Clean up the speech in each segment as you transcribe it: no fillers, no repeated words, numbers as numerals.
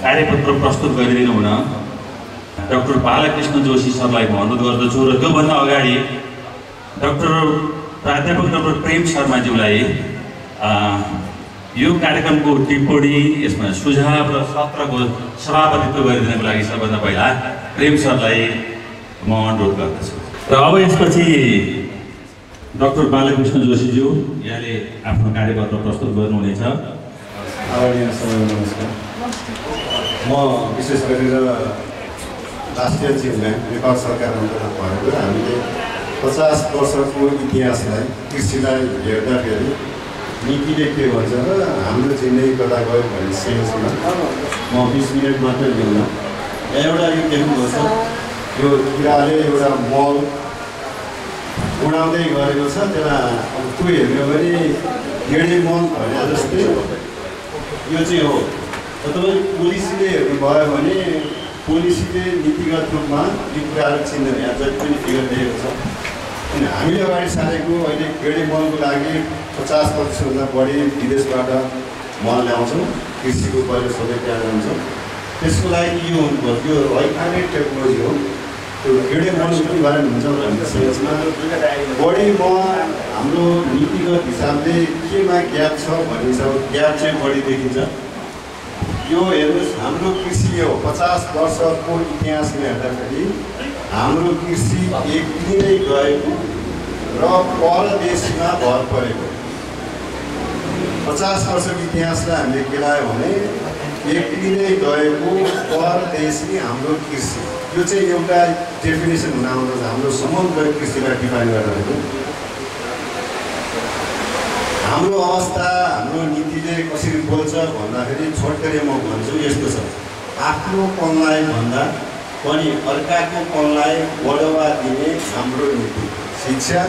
कार्यपत्र प्रस्तुत गरिदिनु हुन डाक्टर बालकृष्ण जोशी सरलाई म अनुरोध गर्दछु र त्योभन्दा अगाडि प्राध्यापक डाक्टर प्रेम शर्माज्यूलाई यो कार्यक्रमको टिप्पणी यसमा सुझाव र सत्रको सभापतित्व गरिदिनको लागि सबभन्दा पहिला प्रेम सरलाई म अनुरोध गर्दछु र अब यसपछि डाक्टर बालकृष्ण जोशीज्यू यहाँले आफ्नो कार्यपत्र प्रस्तुत गर्नुहुनेछ। आदरणीय सबैलाई नमस्कार। म विशेष गरेर राष्ट्रिय जीवमा नेपाल सरकार अन्तर्गत भएको हामीले 50 वर्षको इतिहासलाई कृषिलाई हेर्दाखेरि नीतिले के भन्छ र हाम्रो जिन्दगी कता गयो भन्ने सेन्समा म 20 मिनट मात्रै लिउँ। एउटा यो देख्नुपर्छ, यो किराले एउटा मल उडाउँदै गरेको छ, त्यसलाई अब त्यो हेर्यो भने गेडे मल भने जस्तै यो चाहिँ हो। तपाईँ पोलिसीले हेर्नुभयो भने पोलिसीले नीतिगत रूपमा यो कुराहरू चिन्दैन। यहाँ जति पनि फिगर दिएको छ अनि हामीले अगाडि सारेको अहिले गेडे मलको लागि 50% बढी विदेशबाट मल ल्याउँछौँ, कृषिको पहिलो सबै त्यहाँ जान्छ। त्यसको लागि यो हुनुपर्छ, यो वैज्ञानिक टेक्नोलोजी हो। त्यो गेडे मलको पनि बारेमा हुन्छ भन्ने सेन्समा बढी म हाम्रो नीतिगत हिसाबले केमा ग्याप छ भन्ने हिसाबले ग्याप चाहिँ बढी देखिन्छ। यो हेर्नुहोस्, हाम्रो कृषि हो 50 वर्षको इतिहासमा हेर्दाखेरि हाम्रो कृषि एकदिनै गएको र परदेशमा भर परेको। 50 वर्षको इतिहासलाई हामीले केलायो भने एकदिनै गएको परदेशी हाम्रो कृषि। यो चाहिँ एउटा डेफिनेसन हुन आउँदछ हाम्रो समग्र कृषिलाई डिफाइन गर्दाखेरि। हाम्रो अवस्था हाम्रो नीतिले कसरी बोल्छ भन्दाखेरि छोटकरी म भन्छु यस्तो छ, आफ्नो पनलाई भन्दा पनि अर्काको पनलाई बढावा दिने हाम्रो नीति शिक्षा,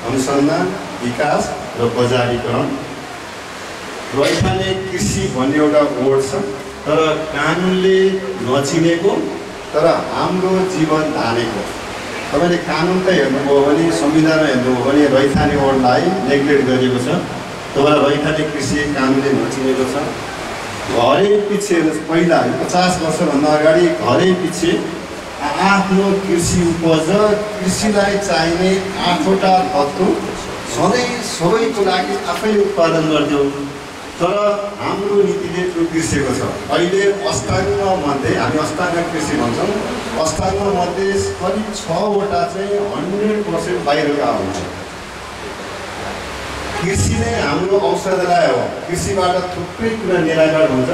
अनुसन्धान, विकास र बजारीकरण। रैथाने कृषि भन्ने एउटा वर्ड छ, तर कानुनले नचिनेको तर हाम्रो जीवन धानेको। तपाईँले कानुन त हेर्नुभयो भने संविधानमा हेर्नुभयो भने रैथाने वर्डलाई नेग्लेक्ट गरिएको छ। तपाईँलाई रैथाने कृषि कानुनले नचिनेको छ। घरै पछि पहिला 50 वर्षभन्दा अगाडि घरै पछि आफ्नो कृषि उपज कृषिलाई चाहिने 8वटा तत्त्व सधैँ सबैको लागि आफै उत्पादन गर्थ्यो। तर हाम्रो नीतिले त्यो बिर्सेको छ। अहिले अष्टाङ्गमध्ये हामी अष्टाङ्ग कृषि भन्छौँ, अष्टाङ्गमध्ये करिब 6वटा चाहिँ 100% बाहिरका हुन्छ। कृषि नै हाम्रो औषधालय हो। कृषिबाट थुप्रै कुरा निराकरण हुन्छ।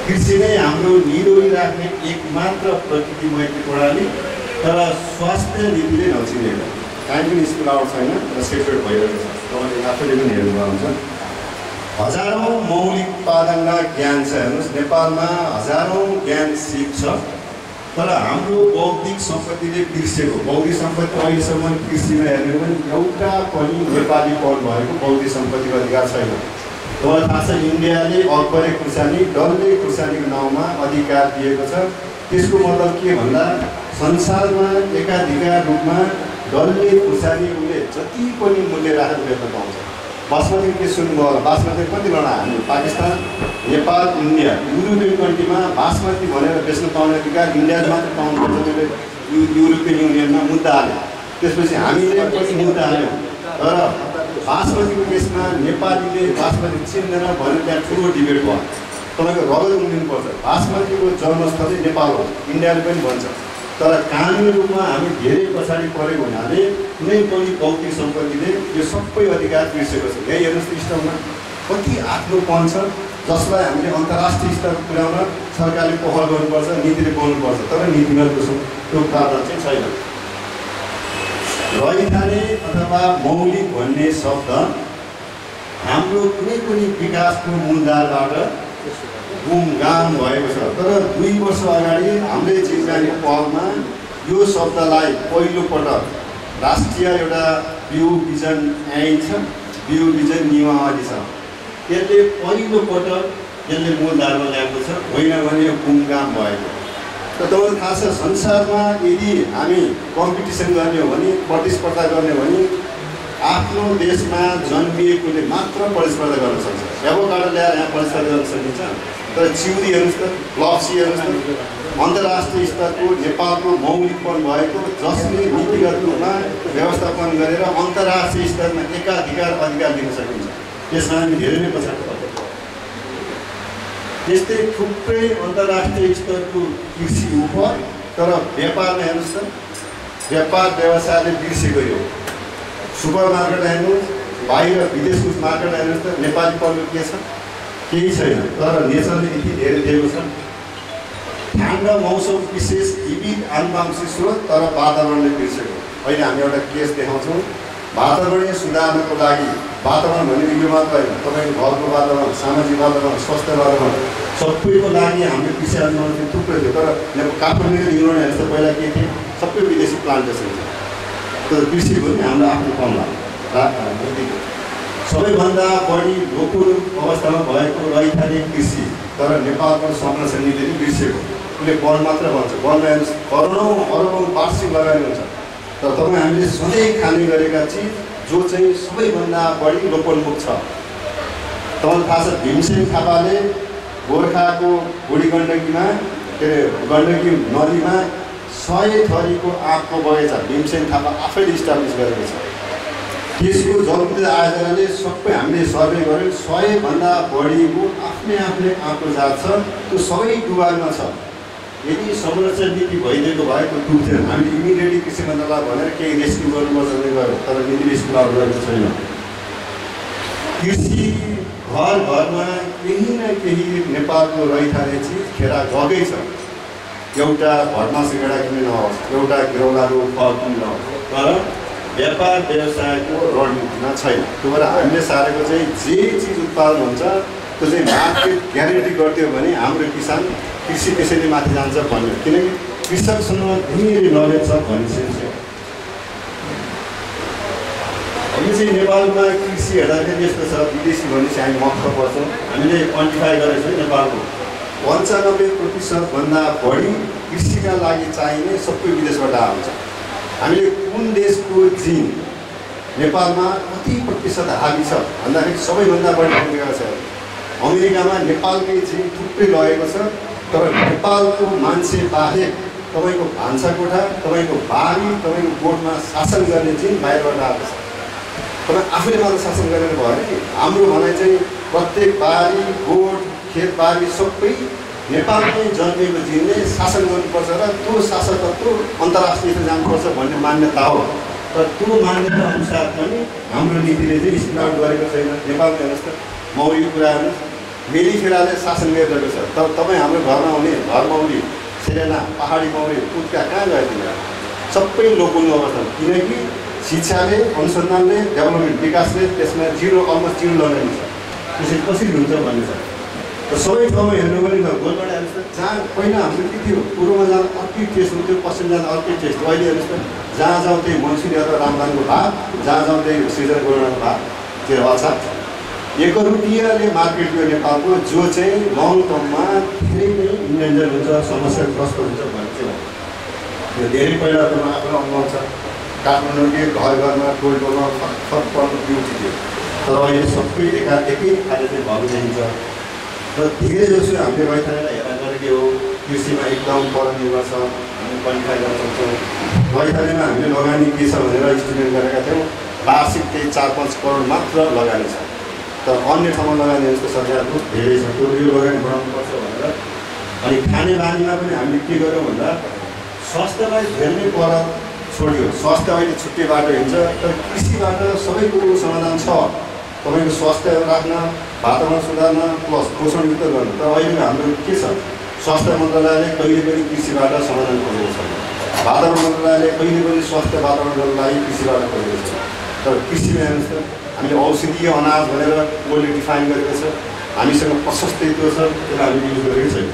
कृषि नै हाम्रो निरोगी राख्ने एकमात्र प्रकृतिमैत्री प्रणाली। तर स्वास्थ्य नीतिले नचिनेको काहीँ पनि स्कुल आउट छैन र सेपरेट भइरहेको छ। तपाईँले आफैले पनि हेर्नुभएको हुन्छ। हजारौँ मौलिक उत्पादन र ज्ञान छ। हेर्नुहोस्, नेपालमा हजारौँ ज्ञान सिप छ, तर हाम्रो बौद्धिक सम्पत्तिले बिर्सेको। बौद्धिक सम्पत्ति अहिलेसम्म कृषिमा हेर्ने पनि एउटा पनि नेपाली पढ भएको बौद्धिक सम्पत्तिको अधिकार छैन। तपाईँलाई थाहा छ, इन्डियाले अकबरे खुर्सानी डल्ले खुर्सानीको नाउँमा अधिकार दिएको छ। त्यसको मतलब के भन्दा संसारमा एकाधिकार रूपमा डल्ले खुर्सानी उसले जति पनि मूल्य राखेर बेच्न पाउँछ। बासमती के सुन्नुभयो होला, बासमती कति लडा हामी पाकिस्तान, नेपाल, इन्डिया, युरोपियन कन्ट्रीमा बासमती भनेर बेच्न पाउने अधिकार इन्डियाले मात्र पाउनुपर्छ। त्यसले युरोपियन युनियनमा मुद्दा हाल्यो। त्यसपछि हामीले पनि मुद्दा हाल्यौँ। तर बासमतीको केसमा नेपालीले बासमती चिन्दैन भनेर त्यहाँ ठुलो डिबेट भयो। तपाईँको रगत उम्लिनुपर्छ। बासमतीको जन्मस्थल नेपाल हो, इन्डियाले पनि भन्छ। तर कानुनी रूपमा हामी धेरै पछाडि परेको हुनाले कुनै पनि बौद्धिक सम्पत्तिले यो सबै अधिकार बिर्सेको छ। यही हेर्नुहोस्, स्टकमा कति आफ्नोपन छ जसलाई हामीले अन्तर्राष्ट्रिय स्तर पुर्याउन सरकारले पहल गर्नुपर्छ, नीतिले बोल्नुपर्छ। तर नीतिमा त्यो प्रावधान चाहिँ छैन। रैथाने अथवा मौलिक भन्ने शब्द हाम्रो कुनै पनि विकासको मूलधारबाट गुमगाम भएको छ। तर 2 वर्ष अगाडि हाम्रै जिल्लाको पहलमा यो शब्दलाई पहिलोपटक राष्ट्रिय एउटा बिउ बिजन ऐन छ, बिउ बिजन नियमावली छ, त्यसले पहिलोपटक यसले मूलधारमा ल्याएको छ। होइन भने यो गुमगाम भएको। त तपाईँलाई थाहा छ, संसारमा यदि हामी कम्पिटिसन गर्ने हो भने, प्रतिस्पर्धा गर्ने हो भने आफ्नो देशमा जन्मिएकोले मात्र प्रतिस्पर्धा गर्न सक्छ। एभोकाडो ल्याएर यहाँ प्रतिस्पर्धा गर्न सकिन्छ? तर चिउरी हेर्नुहोस् त, ग्लप्सी हेर्नुहोस् त, अन्तर्राष्ट्रिय स्तरको नेपालको मौलिकपन भएको जसले नीतिगत रूपमा व्यवस्थापन गरेर अन्तर्राष्ट्रिय स्तरमा एकाधिकार अधिकार दिन सकिन्छ। त्यसमा हामी धेरै नै पछाडि पर्छौँ। त्यस्तै थुप्रै अन्तर्राष्ट्रिय स्तरको कृषि उप, तर व्यापारमा हेर्नुहोस् त, व्यापार व्यवसायले बिर्सेको यो सुपर मार्केट हेर्नुहोस्, बाहिर विदेशको मार्केट हेर्नुहोस् त, नेपाली पल्लो के छ? केही छैन। तर नेचरले यति धेरै दिएको छ। ठन्डा मौसम विशेष विविध आनुवंशिक स्रोत, तर वातावरणले बिर्सेको। अहिले हामी एउटा केस देखाउँछौँ। वातावरणीय सुधार्नको लागि, वातावरण भनेको यो मात्र होइन, तपाईँको घरको वातावरण, सामाजिक वातावरण, स्वास्थ्य वातावरण सबैको लागि हाम्रो कृषि आन्दोलन चाहिँ थुप्रै थियो। तर काठमाडौँ इन्ग्ल्यान्ड हेर्छ पहिला के थिए? सबै विदेशी प्लान्टेसन थियो। तर कृषिको पनि हाम्रो आफ्नो कम लाग्यो। सबैभन्दा बढी लोकल अवस्थामा भएको रैथाने कृषि, तर नेपालको संरक्षण नीतिले बिर्सेको। उसले वन मात्र भन्छ, वनमा हेर्नुहोस् करोडौँ अरबौँ वार्षिक लगानी हुन्छ। तर तपाईँ हामीले सधैँ खाने गरेका चिज जो चाहिँ सबैभन्दा बढी लोपोन्मुख छ। तपाईँलाई थाहा छ भीमसेन थापाले गोर्खाको बुढी गण्डकीमा, के अरे गण्डकी नदीमा 100 थरीको आँपको बगैँचा भीमसेन थापा आफैले इस्टाब्लिस गरेको छ। त्यसको जलविद्युत आयोजनाले सबै हामीले सर्वे गऱ्यौँ। 100भन्दा बढीको आफ्नै आँपको जात छ, त्यो सबै डुबारमा छ। यदि संरक्षण नीति भइदिएको भए त्यो डुब्थेन। हामीले इमिडिएटली कृषि मन्त्रालय भनेर केही रेस्क्यु गर्नुपर्छ भने गऱ्यो, तर नीति रेस्क्यु गरेको छैन। कृषि घर घरमा केही न केही नेपालको रैथाने चिज खेरा गएकै छ। एउटा भटमासको गेडा किन्ने नहोस्, एउटा घिरौलाको फल किन्ने नहोस्, तर व्यापार व्यवसायको रणनीतिमा छैन। त्यो भएर हामीले सारेको चाहिँ जे चिज उत्पादन हुन्छ त्यो चाहिँ मार्केट ग्यारेन्टी गरिदियो भने हाम्रो किसान कृषि त्यसैले माथि जान्छ भन्यो। किनकि कृषकसँग धेरै नलेज छ भन्ने चाहिँ हामी चाहिँ नेपालमा कृषि हेर्दाखेरि यस्तो छ, विदेशी भनेपछि हामी मक्ख पर्छौँ। हामीले क्वान्टिफाई गरेको छौँ नेपालको 95%भन्दा बढी कृषिका लागि चाहिने सबै विदेशबाट आउँछ। हामीले कुन देशको जिन नेपालमा कति प्रतिशत हाबी छ भन्दाखेरि सबैभन्दा बढी अमेरिका छ। अमेरिकामा नेपालकै जिन थुप्रै लगेको छ, तर नेपालको मान्छे बाहेक तपाईँको भान्साकोठा, तपाईँको बारी, तपाईँको गोठमा शासन गर्ने जिन बाहिरबाट आएको छ। तपाईँ आफैले मात्र शासन गरेर भयो कि हाम्रो भनाइ चाहिँ प्रत्येक बारी, गोठ, खेतबारी सबै नेपालमै जन्मेको जिनले शासन गर्नुपर्छ र त्यो शासकत्व अन्तर्राष्ट्रिय जानुपर्छ भन्ने मान्यता हो। तर त्यो मान्यता अनुसार पनि हाम्रो नीतिले चाहिँ स्टार्ट गरेको छैन। नेपालमा हेर्नुहोस् त, मौरी कुरा हेर्नुहोस्, मेलिफेराले शासन गरिरहेको छ। तर तपाईँ हाम्रो घरमा आउने घरमौरी, सिरेना, पहाडी मौरी, कुत्का कहाँ गइदिनु? सबै लोपोन्मुख अवस्था। किनकि शिक्षाले, अनुसन्धानले, डेभलपमेन्ट विकासले त्यसमा अलमोस्ट जिरो लगाइन्छ। त्यसरी कसरी हुन्छ भन्ने छ। र सबै ठाउँमा हेर्नु पनि गोलबाट हेर्नुहोस् त, जहाँ पहिला हाम्रो के थियो, पूर्वमा जाँदा अर्कै टेस्ट हुन्थ्यो, पश्चिम जाँदा अर्कै टेस्ट। अहिले हेर्नुहोस् त, जहाँ जाउँ त्यही मन्सुरी अथवा रामदानको भात, जहाँ जाउँ त्यही सृजना गोर्खाको भात, त्यो अचार। एकरूपीयले मार्केट थियो नेपालको, जो चाहिँ लङ टर्ममा धेरै नै इन्डेन्जर हुन्छ, समस्याग्रस्त हुन्छ भन्ने चाहिँ त्यो धेरै पहिला त आफ्नो अनुभव छ। काठमाडौँकै घर घरमा टोल टोलमा फरक पर्ने ड्युटी थियो, तर अहिले सबै एकै खाले चाहिँ भएको देखिन्छ। र धेरै जसो हामीले रैथानेलाई हेर्दा गरेकै हो, कृषिमा एकदम परनिर्भर छ, हामी क्वालिफाई गर्न सक्छौँ। रैथानेमा हामीले लगानी के छ भनेर स्टुडेन्ट गरेका थियौँ, वार्षिक त्यही 4-5 करोड मात्र लगानी छ। तर अन्य ठाउँमा लगानी जस्तो सरकारको धेरै छ, त्यो यो लगानी बढाउनुपर्छ भनेर। अनि खाने बानीमा पनि हामीले के गर्यौँ भन्दा स्वास्थ्यलाई धेरै पर छोड्यो। स्वास्थ्य अहिले छुट्टै बाटो हिँड्छ, तर कृषिबाट सबै कुरोको समाधान छ। तपाईँको स्वास्थ्य राख्न, वातावरण सुधार्न, प्लस पोषणयुक्त गर्नु। तर अहिले हाम्रो के छ, स्वास्थ्य मन्त्रालयले कहिले पनि कृषिबाट समाधान खोजेको छैन, वातावरण मन्त्रालयले कहिले पनि स्वास्थ्य वातावरणको लागि कृषिबाट खोजेको छैन। तर कृषिमा हेर्नुहोस् त, हामीले औषधीय अनाज भनेर कसले डिफाइन गरेको छ, हामीसँग प्रशस्तै त्यो छ, त्यसलाई हामीले युज गरेकै छैन।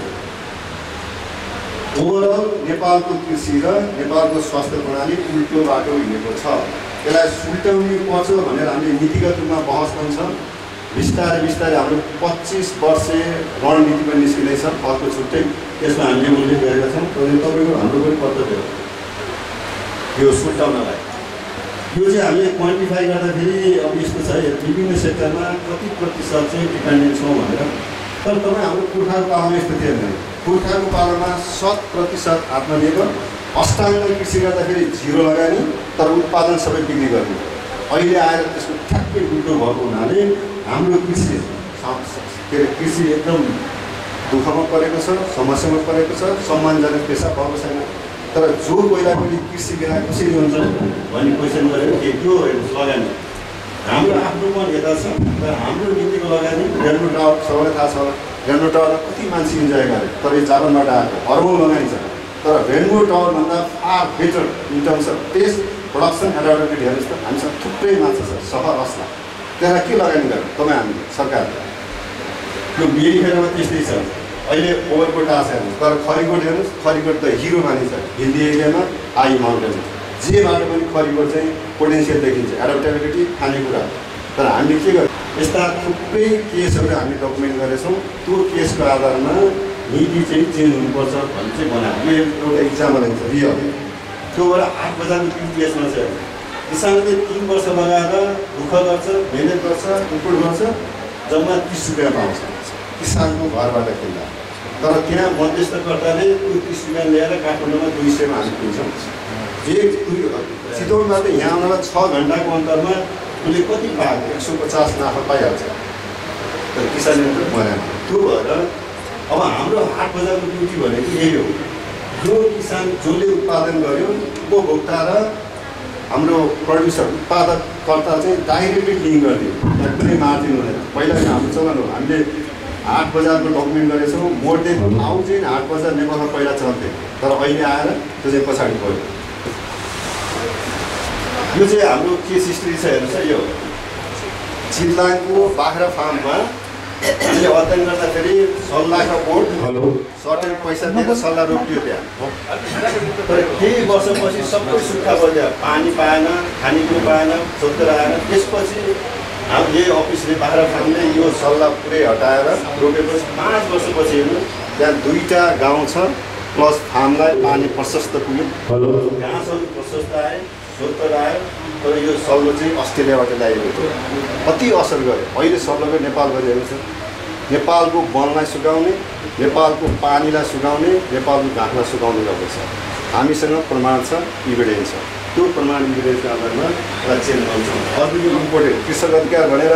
ओभरअल नेपालको कृषि र नेपालको स्वास्थ्य प्रणाली उल्टो बाटो हिँडेको छ। यसलाई सुल्टाउनु पर्छ भनेर हामीले नीतिगत रूपमा बहस पनि छ। बिस्तारै बिस्तारै हाम्रो 25 वर्षे रणनीति पनि निस्किँदैछ, अर्को छुट्टै, त्यसमा हामीले उल्लेख गरेका छौँ। तपाईँको हाम्रो पनि कर्तव्य हो यो सुल्टाउनलाई। यो चाहिँ हामीले क्वान्टिफाई गर्दाखेरि अब यस्तो छ, विभिन्न सेक्टरमा कति प्रतिशत चाहिँ डिपेन्डेन्ट छौँ भनेर तर तपाईँ हाम्रो पुर्खाको पालामा यस्तो थिएन। पुर्खाको पालामा 100% आत्मनिर्भर, अष्टाङ्ग कृषि गर्दाखेरि 0 लगानी तर उत्पादन सबै बिक्री गर्ने। अहिले आएर त्यसको ठ्याक्कै उल्टो भएको हुनाले हाम्रो कृषि के अरे कृषि एकदम दुःखमा परेको छ, समस्यामा परेको छ, सम्मानजनक पेसा भएको छैन। तर जो पहिला पनि कृषि बिना कसरी हुन्छ भन्ने क्वेसन गरेर के त्यो लगानी हाम्रो आफ्नो मन यता छ, तर हाम्रो नीतिको लगानी रेलवे टावर सबैलाई थाहा छ होला। रेलवे टावरमा कति मान्छे इन्जोय गरे, तर यो जापानबाट आएको अर्बौँ लगानी छ। तर रेलवे टावरभन्दा far better in terms of taste, production, adaptability हेर्नुहोस् त, हामीसँग थुप्रै माछा छ, सहर असला। त्यसलाई के लगानी गर्नु तपाईँ हामी सरकारले? यो मेरिखेरमा त्यस्तै छ। अहिले ओभरकोट आएको छ हेर्नुहोस्, तर खरिकोट हेर्नुहोस्, खरिकोट त हिरो मानिन्छ हिल्ली एरियामा, हाई माउन्टेनमा। जेबाट पनि खरिकोट चाहिँ पोटेन्सियल देखिन्छ, एडाप्टेबिलिटी, खानेकुरा। तर हामीले के गर्छौँ, यस्ता थुप्रै केसहरू हामी डकुमेन्ट गरेछौँ। त्यो केसको आधारमा नीति चाहिँ चेन्ज हुनुपर्छ भन्ने चाहिँ बनायो। यो एउटा इक्जाम्पल हुन्छ रियल। त्यो भएर 8 बजारको केसमा चाहिँ किसानले 3 वर्ष लगाएर दुःख गर्छ, मिहिनेत गर्छ, इनपुट गर्छ, जम्मा 30 रुपियाँ पाउँछ किसानको घरबाट किन्दा। तर त्यहाँ मध्यस्थकर्ताले त्यो 30 रुपियाँ ल्याएर काठमाडौँमा 200 मा हामी किन्छौँ। चितवनबाट यहाँ आउनलाई 6 घन्टाको अन्तरमा उसले कति पाएको 150 नाफा पाइहाल्छ। तर किसानले त भनेन। त्यो भएर अब हाम्रो हाट बजारको ड्युटी भनेको यही हो। जो किसान जसले उत्पादन गर्यो, उपभोक्ता र हाम्रो प्रड्युसर उत्पादककर्ता चाहिँ डाइरेक्टली लिङ्क गरिदियो, त्यहाँ कुनै मार्जिन हुँदैन। पहिला हाम्रो चलन हो, हामीले हाट बजारको डकुमेन्ट गरेछौँ। मोर देन 1000 हाट बजार नेपालमा पहिला चल्थे, तर अहिले आएर त्यो चाहिँ पछाडि पऱ्यो। यो चाहिँ हाम्रो केस हिस्ट्री छ हेर्नुहोस् है। यो जिल्लाको बाख्रा फार्ममा हामीले अध्ययन गर्दाखेरि सल्लाहको बोर्ड सर्टेन पैसा दिएर सल्लाह रोकियो त्यहाँ। तर केही वर्षपछि सबै सुक्खा भयो, पानी पाएन, खानेकुरो पाएन, सोधेर आएन। त्यसपछि हाम्रो यही अफिसले बाख्रा फार्मले यो सल्लाह पुरै हटाएर रोकेपछि 5 वर्षपछि हेर्नु त्यहाँ 2टा गाउँ छ प्लस फार्मलाई पानी प्रशस्त पुग्यो, घाँसहरू प्रशस्त आए, सोधेर आयो। तर यो सल्लो चाहिँ अस्ट्रेलियाबाट ल्याएको थियो, कति असर गर्यो। अहिले सल्लोको नेपाल गरिरहेको छ। नेपालको वनलाई सुकाउने, नेपालको पानीलाई सुकाउने, नेपालको घाँसलाई सुकाउने गर्दैछ। हामीसँग प्रमाण छ, इभिडेन्स छ। त्यो प्रमाण इभिडेन्सको आधारमा एउटा चेन्ज गर्छौँ। अर्को इम्पोर्टेन्ट कृषक अधिकार भनेर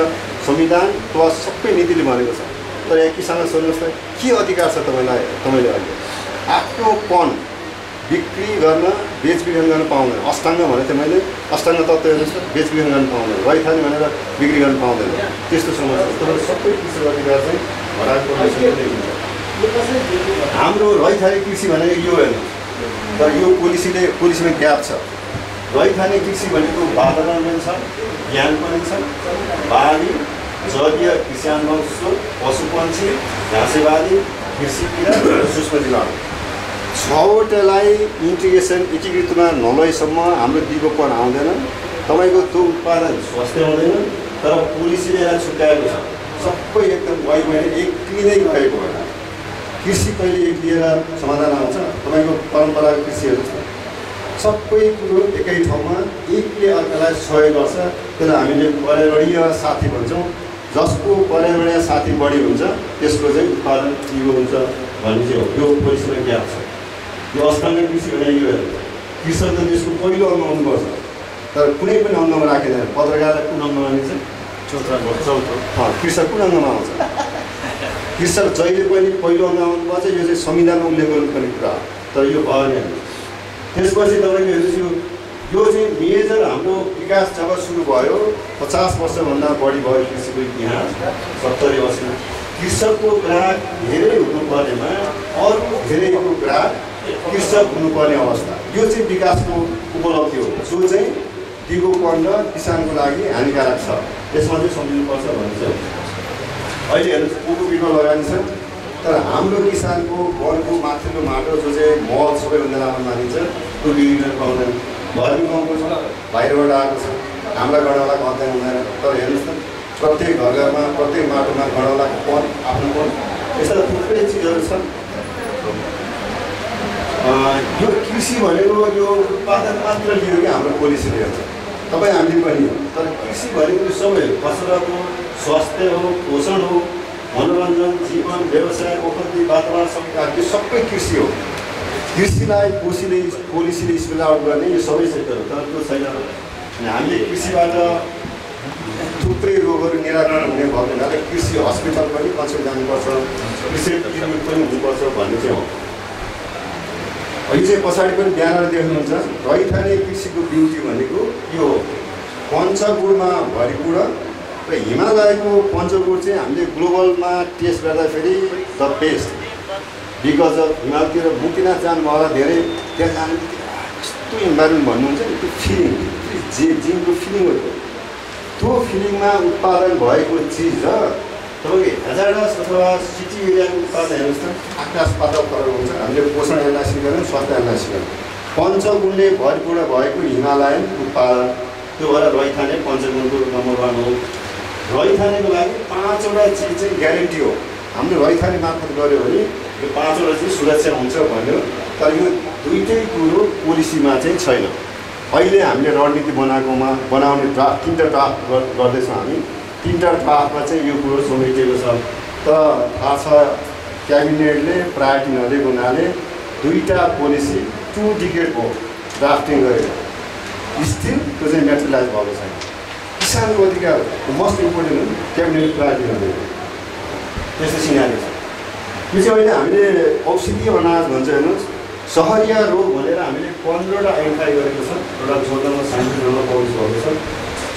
संविधान प्लस सबै नीतिले भनेको छ। तर यहाँ किसानलाई सोध्नुहोस् त के अधिकार छ तपाईँले अहिले आफ्नो पन बिक्री गर्न, बेचबिखन गर्न पाउँदैन। अष्टाङ्ग भने चाहिँ मैले अष्टाङ्ग तत्त्व हेर्नुहोस् त, बेचबिखन गर्न पाउँदैन। रैथाने भनेर बिक्री गर्न पाउँदैन। त्यस्तो समस्या छ। तर सबै कृषि अधिकार चाहिँ हराएको देखिन्छ। हाम्रो रैथाने कृषि भनेको यो हेर्नु, तर यो पोलिसीमा ग्याप छ। रैथाने कृषि भनेको वातावरण पनि छ, ज्ञान पनि छ, बाली, जलीय किसान वंश, पशुपन्छी, घाँसेबाली, कृषि किरा र सूक्ष्म जीवाणु 6वटालाई इन्टिग्रेसन एकीकृतमा नलएसम्म हाम्रो दिगोपन आउँदैन। तपाईँको त्यो उत्पादन स्वास्थ्य हुँदैन। तर पोलिसीले यसलाई छुट्याएको छ। सबै एकदम वाइड एक्लै गएको होइन। कृषि कहिले एक लिएर समाधान आउँछ? तपाईँको परम्परागत कृषि हेर्नुहोस् न, सबै कुरो एकै ठाउँमा एकले अर्कालाई सहयोग गर्छ। त्यसलाई हामीले पर्यावरणीय साथी भन्छौँ। जसको पर्यावरणीय साथी बढी हुन्छ त्यसको चाहिँ उत्पादन ठिगो हुन्छ भन्ने चाहिँ हो। यो पोलिसीमा ग्याप छ। यो अष्टाङ्ग कृषि भने यो हेर्नु, कृषक त देशको पहिलो अङ्ग हुनुपर्छ। तर कुनै पनि अङ्गमा राखेदैन। पत्रकारलाई कुन अङ्गमा मानिन्छ? चौथो। कृषक कुन अङ्गमा आउँछ? कृषक जहिले पनि पहिलो अङ्गमा आउनुपर्छ। यो चाहिँ संविधानमा उल्लेख गर्नुपर्ने कुरा हो। तर यो भएन। त्यसपछि तपाईँको हेर्नुहोस्, यो चाहिँ मेजर हाम्रो विकास जब सुरु भयो 50 वर्षभन्दा बढी भयो कृषिको इतिहास। 70 वर्षमा कृषकको ग्राहक धेरै हुनुपर्नेमा अरू धेरैको ग्राहक कृषक हुनुपर्ने अवस्था, यो चाहिँ विकासको उपलब्धि हो, जो चाहिँ दिगोपन र किसानको लागि हानिकारक छ। यसमा चाहिँ सम्झिनुपर्छ भन्ने चाहिँ अहिले हेर्नुहोस्, कोको बिरुवा लगानी छ। तर हाम्रो किसानको वनको माथिल्लो माटो जो चाहिँ मल सबैभन्दा राम्रो मानिन्छ, त्यो बिरुवा पाउँदैन। भर्मी गाउँको छ, बाहिरबाट आएको छ। हाम्रा गणौलाको अध्ययन हुँदैन। तर हेर्नुहोस् न, प्रत्येक घरमा प्रत्येक माटोमा गणौलाको पन, आफ्नो पन, यस्ता थुप्रै चिजहरू छन्। यो कृषि भनेको यो उत्पादन मात्र लियो कि हाम्रो पोलिसीले हेर्छ। तपाईँ हामीले पनि हो। तर कृषि भनेको सबै फसल हो, स्वास्थ्य हो, पोषण हो, मनोरञ्जन, जीवन, व्यवसाय, औषधि, वातावरण सबै सबै कृषि हो। कृषिलाई पोलिसीले स्पेल आउट गर्ने यो सबै सेक्टर हो, तर त्यो छैन। अनि हामीले कृषिबाट थुप्रै रोगहरू निराकरण हुने भएको हुनाले कृषि हस्पिटल पनि कन्सल्ट जानुपर्छ, कृषि क्लिनिक पनि हुनुपर्छ भन्ने चाहिँ हो। यो चाहिँ पछाडि पनि ब्यानर देख्नुहुन्छ, रैथाने कृषिको ब्युटी भनेको यो हो। पञ्चगुडमा भरिगुड र हिमालयको पञ्चगुड चाहिँ हामीले ग्लोबलमा टेस्ट गर्दाखेरि द बेस्ट, बिकज अफ हिमालतिर मुक्तिनाथ जानुभयो होला धेरै, त्यहाँ जानु कस्तो इन्भाइरोमेन्ट भन्नुहुन्छ नि, त्यो फिलिङ, जिनको फिलिङ हो। त्यो फिलिङमा उत्पादन भएको चिज र तपाईँको हेजार्डस अथवा सिटी एरियाको उत्पादन हेर्नुहोस् न, आकाश पाताल फरक हुन्छ। हामीले पोषण एनालाइसिस गऱ्यौँ, स्वास्थ्य एनालाइसिस गऱ्यौँ। पञ्चगुणले भरपूर्ण भएको हिमालयन उत्पादन, त्यो भएर रैथाने पञ्चगुणको नम्बर 1 हो। रैथानेको लागि 5वटा चिज चाहिँ ग्यारेन्टी हो। हामीले रैथाने मार्फत गऱ्यो भने यो 5वटा चिज सुरक्षा हुन्छ भन्यो, तर यो दुईटै कुरो पोलिसीमा चाहिँ छैन। अहिले हामीले रणनीति बनाउने ड्राफ्ट 3टा ड्राफ्ट गर्दैछौँ हामी। 3टा ड्राफ्टमा चाहिँ यो कुरो समेटिएको छ। तर थाहा छ क्याबिनेटले प्रायोरिटी नदिएको हुनाले 2टा पोलिसी 2 डिकेडको ड्राफ्टिङ गरेको स्टिल त्यो चाहिँ म्याटेरियलाइज भएको छैन। किसानको अधिकार मोस्ट इम्पोर्टेन्ट हो, क्याबिनेटले प्रायोरिटी नदिएको त्यस्तो सिनारी छ। यो चाहिँ अहिले हामीले औषधीय अनाज भन्छ हेर्नुहोस्, सहरिया रोग भनेर हामीले 15वटा आइडेन्टिफाई गरेको छ। एउटा जोर्नलमा साइन्टिफिकमा पब्लिस भएको छ।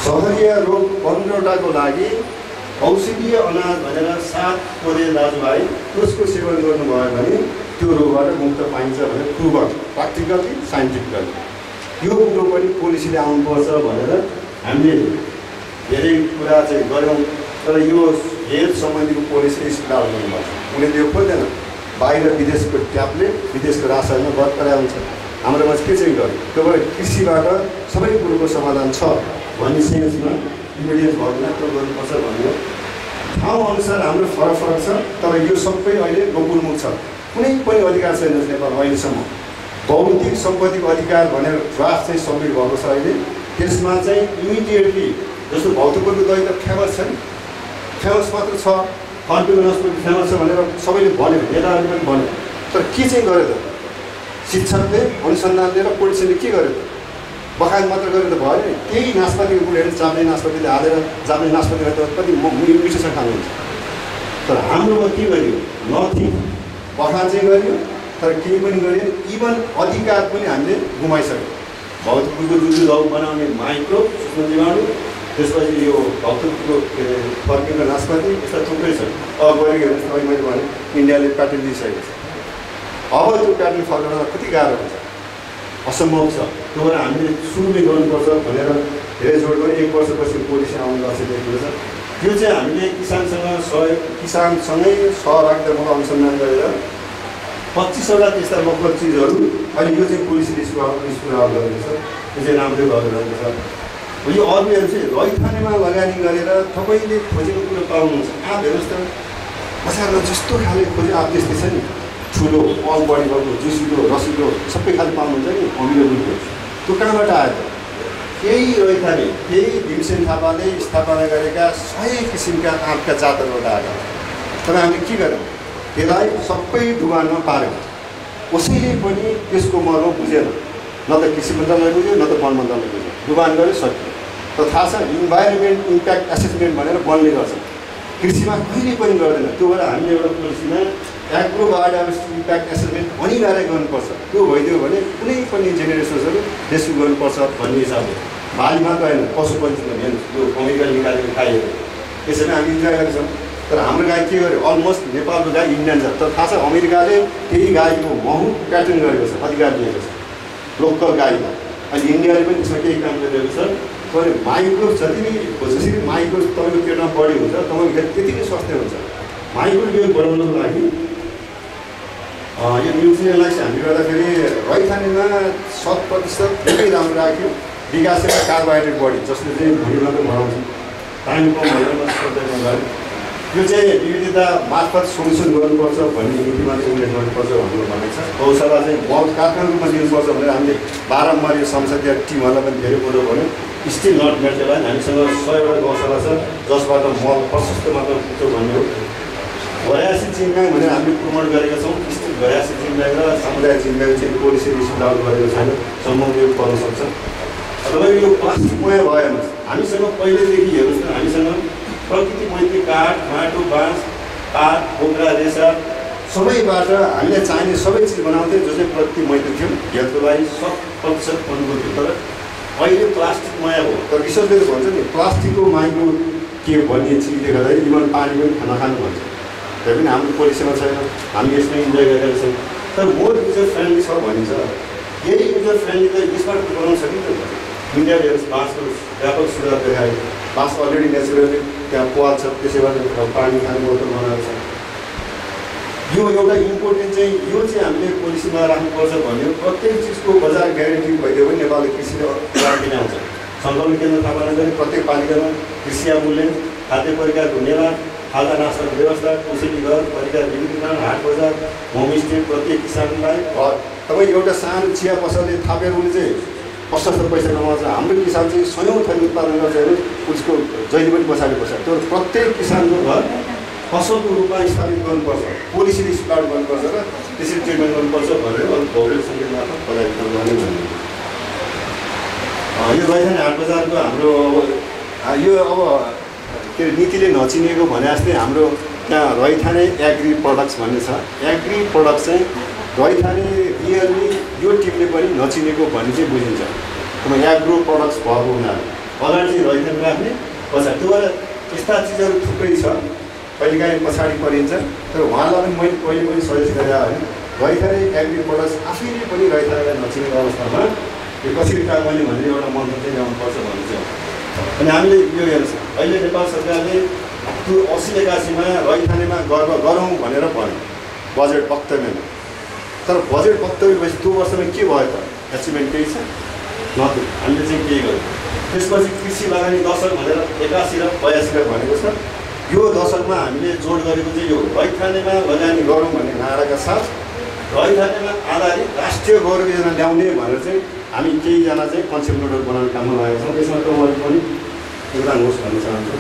सहरिया रोग 15वटाको लागि औषधीय अनाज भनेर 7 कोरे दाजुभाइ त्यसको सेवन गर्नुभयो भने त्यो रोगबाट मुक्त पाइन्छ भनेर प्रुभन, प्र्याक्टिकली साइन्टिफिकली। यो कुरो पनि पोलिसीले आउनुपर्छ भनेर हामीले धेरै कुरा चाहिँ गऱ्यौँ। तर यो हेल्थ सम्बन्धीको पोलिसी स्पेल गर्नुपर्छ। उनीहरूले यो खोज्दैन, बाहिर विदेशको ट्याब्लेट, विदेशको रासायनिक बरकरार हुन्छ। हाम्रोमा के चाहिँ गर्यो, त्यो भएर कृषिबाट सबै कुरोको समाधान छ भन्ने सेन्समा इभिडेन्स भएन, त्यो गर्नुपर्छ भन्ने हो। ठाउँअनुसार हाम्रो फरक छ, तर यो सबै अहिले लोपोन्मुख छ। कुनै पनि अधिकार छैन नेपालमा अहिलेसम्म। बौद्धिक सम्पत्तिको अधिकार भनेर ड्राफ्ट चाहिँ सब्मिट भएको छ अहिले। त्यसमा चाहिँ इमिडिएटली जस्तो भौतपुरको दही त फेमस छ नि, फेमस मात्र छ, फर्किनु नसक्नु फेमस छ भनेर सबैले भन्यो, नेताहरूले पनि भन्यो। तर के चाहिँ गर्यो त? शिक्षकले, अनुसन्धानले र पोलिसीले के गर्यो त? बखान मात्र गरेर त भयो नि। त्यही नास्पातीको गुड हेरेर जापानी नास्पातीले हालेर जापानी नास्पातीलाई त कति मिठोसँग खानुहुन्छ। तर हाम्रोमा के गरियो? नथिङ, बखान चाहिँ गरियो, तर केही पनि गरियो। इभन अधिकार पनि हामीले गुमाइसक्यो। भौतपुरको जुन दही बनाउने माइक्रो सूक्ष्म जीवाणु, त्यसपछि यो भौतपुरको फर्किएको नास्पाती, यस्ता थुप्रै छ। अब गएर हेर्नुहोस्, तपाईँ मैले भने इन्डियाले प्याटेन्ट लिइसकेको छ। अब त्यो प्याटेन्ट फर्काउन कति गाह्रो हुन्छ, असम्भव छ। त्यो भएर हामीले सुरुमै गर्नुपर्छ भनेर धेरै जोड गऱ्यो। 1 वर्षपछि पोलिसी आउने लक्ष्य दिएको छ। त्यो चाहिँ हामीले किसानसँगै सहभागितामा अनुसन्धान गरेर 25वटा त्यस्ता लोकल चिजहरू अहिले यो चाहिँ पोलिसीले स्कुल गरेको छ। त्यो चाहिँ राम्रो गरिरहेको छ। यो अरूहरू चाहिँ रैथानेमा लगानी गरेर तपाईँले खोजेको कुरो पाउनुहुन्छ। आँप हेर्नुहोस् त, बजारमा जस्तो खाले खोजे आँप त्यस्तै छ नि, ठुलो अल बडी भएको, जुसिलो, रसिलो सबै खाले पाउनुहुन्छ नि, अमिलो दुधको। त्यो कहाँबाट आयो त? केही रैथाने, केही भीमसेन थापाले स्थापना गरेका 100 किसिमका आँपका जातहरूबाट आएको। तर हामीले के गर्यौँ? त्यसलाई सबै डुबानमा पार्यौँ। कसैले पनि त्यसको मर्म बुझेन, न त कृषि मन्त्रालयले बुझ्यो, न त वन मन्त्रालयले बुझ्यो। डुबान गऱ्यो, सकियो। तर थाहा छ इन्भाइरोमेन्ट इम्प्याक्ट एसेसमेन्ट भनेर बन्ने गर्छ, कृषिमा कहिले पनि गर्दैन। त्यो भएर हामीले एउटा पोलिसीमा एग्रो बायोडाइभर्सिटी इम्प्याक्ट एसेसमेन्ट अनिवार्य गर्नुपर्छ। त्यो भइदियो भने कुनै पनि जेनेरेसन्सहरू रेस्क्यु गर्नुपर्छ भन्ने हिसाबले। बालीमा त होइन, पशुपन्छीमा हेर्नु, यो अमेरिका निकालेको गाईहरू त्यसैले हामी इन्जोय गरेछौँ। तर हाम्रो गाई के गर्यो? अलमोस्ट नेपालको गाई इन्डियन छ। तर थाहा छ अमेरिकाले त्यही गाईको महु प्याटर्न गरेको छ, अधिकार दिएको छ लोकल गाईमा। अहिले इन्डियाले पनि त्यसमा केही काम गरिरहेको छ। तर माइक्रो जति नै जसरी माइक्रो तपाईँको पेटमा बढी हुन्छ, तपाईँको त्यति नै स्वास्थ्य हुन्छ। माइक्रो वेभ बढाउनको लागि यो न्युट्रियनलाई चाहिँ हामीले गर्दाखेरि रैथानेमा 100% धेरै राम्रो राख्यो। विकासमा कार्बोहाइड्रेट बढी, जसले चाहिँ भुँडी मात्र बढाउँछ, टाइम कम भएर सोध्दैन गऱ्यो। यो चाहिँ विविधता मार्फत सोल्युसन गर्नुपर्छ भन्ने नीतिमा चाहिँ उल्लेख गर्नुपर्छ भनेर भनेको छ। गौशाला चाहिँ बहुत कारखानाको रूपमा दिनुपर्छ भनेर हामीले बारम्बार यो संसदीय टिमहरूलाई पनि धेरै कुरो भन्यो। Still not material. हामीसँग 100वटा गौशाला छ जसबाट मल प्रशस्त मात्रामा पुग्छ भन्ने हो। घयासी जिम्मेवारी भनेर हामीले प्रमोट गरेका छौँ। डिस्ट्रिक्ट घयासी जिम्मेवारी र सामुदायिक जिम्मेवारी चाहिँ पोलिसी रिसिभ डाउन गरेको छैन, सम्बन्ध पर्न सक्छ। तपाईँको यो प्लास्टिक मय भएन, हामीसँग पहिलेदेखि हेर्नुहोस् न, हामीसँग प्रकृति मैत्री काठ, माटो, बाँस, पात, बोक्रा, रेसा सबैबाट हामीले चाहिने सबै चिज बनाउँथ्यो जो चाहिँ प्रकृति मैत्री थियो, हेल्थको लागि 100% अनुकूल थियो। तर अहिले प्लास्टिक मय हो। तर रिसर्चले त भन्छ नि प्लास्टिकको माइक्रो के भन्ने चिजले गर्दाखेरि इभन पानी पनि खाना खानु भन्छ। त्यही पनि हाम्रो पोलिसीमा छैन, हामी यसमा इन्जोय गरेका छौँ। तर मोर युजर फ्रेन्डली छ भनिन्छ, यही युजर फ्रेन्डली त यसबाट बनाउन सकिन्छ। इन्डियाले हेर्नुहोस् बाँसको व्यापक सुधार देखायो, बाँस अलरेडी नेचुरली त्यहाँ पाल छ, त्यसैबाट पानी खाने बोतल बनाएको छ। यो एउटा इम्पोर्टेन्ट चाहिँ यो चाहिँ हामीले पोलिसीमा राख्नुपर्छ भन्यो। प्रत्येक चिजको बजार ग्यारेन्टी भइदियो भने नेपालले कृषिले गाडी आउँछ। सङ्कलन केन्द्र स्थापना गरी प्रत्येक पालिकामा कृषि मूल्य, खाद्य परिकारको मेला, खाजा नास्ताको व्यवस्था, कुशली घर, परिकार विविधीकरण, हाट बजार, होमस्टे प्रत्येक किसानलाई घर। तपाईँ एउटा सानो चिया पसलले थापेर उसले चाहिँ प्रशस्त पैसा कमाउँछ। हाम्रो किसान चाहिँ सयौँ थरी उत्पादन गर्छ भने उसको जहिले पनि पछाडि पर्छ। त्यो प्रत्येक किसानको घर फसलको रूपमा स्थापित गर्नुपर्छ, पोलिसीले स्टार्ट गर्नुपर्छ र त्यसरी ट्रिटमेन्ट गर्नुपर्छ भनेर अरू भौगोलिक सङ्केतमार्फत पदाधिकार गर्ने भन्ने। यो रैथाने हाट बजारको हाम्रो यो अब के अरे नीतिले नचिनेको भने जस्तै हाम्रो त्यहाँ रैथाने एग्री प्रडक्ट्स भन्ने छ। एग्री प्रडक्ट्स चाहिँ रैथाने रियली यो टिमले पनि नचिनेको भन्ने चाहिँ बुझिन्छ। एग्रो प्रडक्ट्स भएको हुनाले अगाडि चाहिँ रैथाने राख्ने, पछाडि त्यो भएर यस्ता चिजहरू थुप्रै छ, कहिलेकाहीँ पछाडि परिन्छ। तर उहाँलाई पनि मैले कहिले पनि सजेस्ट गरेँ होइन, रैथाने एग्री प्रडक्ट्स आफैले पनि रैथानेलाई नचिनेको अवस्थामा यो कसरी काम गर्ने भनेर एउटा मन्त्र चाहिँ ल्याउनुपर्छ भन्ने चाहिँ। अनि हामीले यो हेर्नुहोस्, अहिले नेपाल सरकारले त्यो 80-81मा रैथानेमा गर्व गरौँ भनेर भन्यो बजेट वक्तव्यमा। तर बजेट वक्तव्य भएपछि त्यो वर्षमा के भयो त? एचिभमेन्ट केही छ? नथ्यो। हामीले चाहिँ केही गर्यो। त्यसपछि कृषि लगानी दशक भनेर 81 र 82 भनेको छ। यो दशकमा हामीले जोड गरेको चाहिँ यो रैथानेमा लगानी गरौँ भन्ने नाराका साथ रैथानेमा आधारित राष्ट्रिय गौरव योजना ल्याउने भनेर चाहिँ हामी केहीजना चाहिँ कन्सेप्ट नोटहरू बनाउने काममा लागेका छौँ। त्यसमा तपाईँहरू पनि योगदान होस् भन्न चाहन्छु।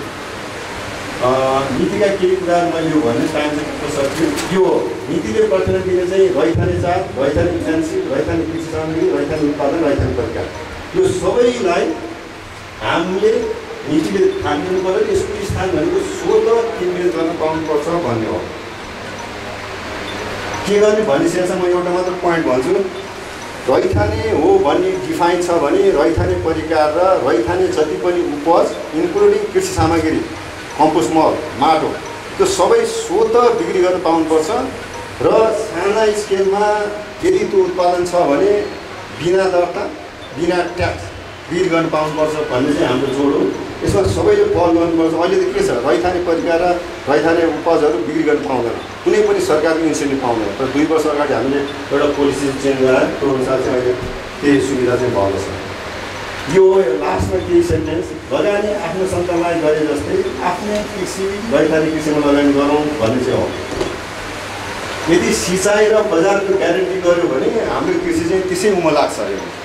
नीतिका केही कुराहरू मैले यो भन्ने टाइम चाहिँ सक्छु। यो नीतिले प्रचलन दिने चाहिँ रैथाने चार, रैथाने एजेन्सी, रैथाने कृषि सामग्री, रैथाने उत्पादन, रैथाने परिकार, यो सबैलाई हामीले नीतिले थामिदिनु पऱ्यो। यसको स्थान भनेको स्वतः किनमेल गर्न पाउनुपर्छ भन्ने हो। के गर्ने भनिसकेको छ, म एउटा मात्र पोइन्ट भन्छु। रैथाने हो भन्ने डिफाइन छ भने रैथाने परिकार र रैथाने जति पनि उपज इन्क्लुडिङ कृषि सामग्री, कम्पोस्ट मल, माटो, त्यो सबै स्वतः बिक्री गर्न पाउनुपर्छ। र साना स्केलमा यदि त्यो उत्पादन छ भने बिना दर्ता, बिना ट्याक्स बिक्री गर्न पाउनुपर्छ भन्ने चाहिँ हाम्रो जोड हो। यसमा सबैले पहल गर्नुपर्छ। अहिले त के छ, रैथाने परिकार र रैथाने उपजहरू बिक्री गर्न पाउँदैन, कुनै पनि सरकारको इन्सेन्टिभ पाउँदैन। तर 2 वर्ष अगाडि हामीले एउटा पोलिसी चेन्ज गराएर त्यो अनुसार चाहिँ अहिले त्यही सुविधा चाहिँ भएको छ। यो लास्टमा केही सेन्टेन्स, लगानी आफ्नो सन्तानलाई गरे जस्तै आफ्नै कृषि रैथाने कृषिमा लगानी गरौँ भन्ने चाहिँ हो। यदि सिँचाइ र बजारको ग्यारेन्टी गर्यो भने हाम्रो कृषि चाहिँ त्यसै उमा लाग्छ।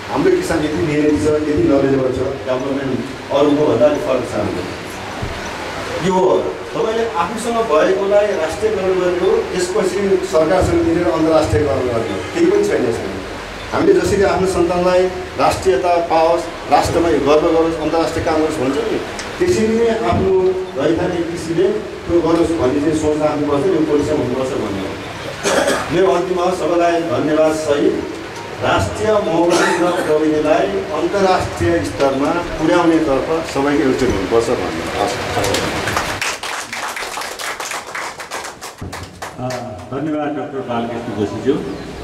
हाम्रो किसान यति मेहनती छ, यति नलेजेबल छ, डेभलपमेन्ट अरूको भन्दा अलिक फरक छ हाम्रो। यो तपाईँले आफूसँग भएकोलाई राष्ट्रियकरण गर्ने हो, त्यसपछि सरकारसँग मिलेर अन्तर्राष्ट्रियकरण गर्ने हो, केही पनि छैन यसमा। हामीले जसरी आफ्नो सन्तानलाई राष्ट्रियता पाओस्, राष्ट्रमा गर्व गरोस्, अन्तर्राष्ट्रिय काम गरोस् भन्छ नि, त्यसरी नै आफ्नो रैथाने कृषिले त्यो गरोस् भन्ने चाहिँ सोच राख्नुपर्छ। यो पोलिसी हुनुपर्छ भन्ने हो। मेरो अन्तिममा सबैलाई धन्यवाद सहित राष्ट्रिय मौलिक र प्रविधिलाई अन्तर्राष्ट्रिय स्तरमा पुर्याउनेतर्फ सबैको एकजुट हुनुपर्छ भन्ने आशा। धन्यवाद डाक्टर बालकृष्ण जोशीज्यू।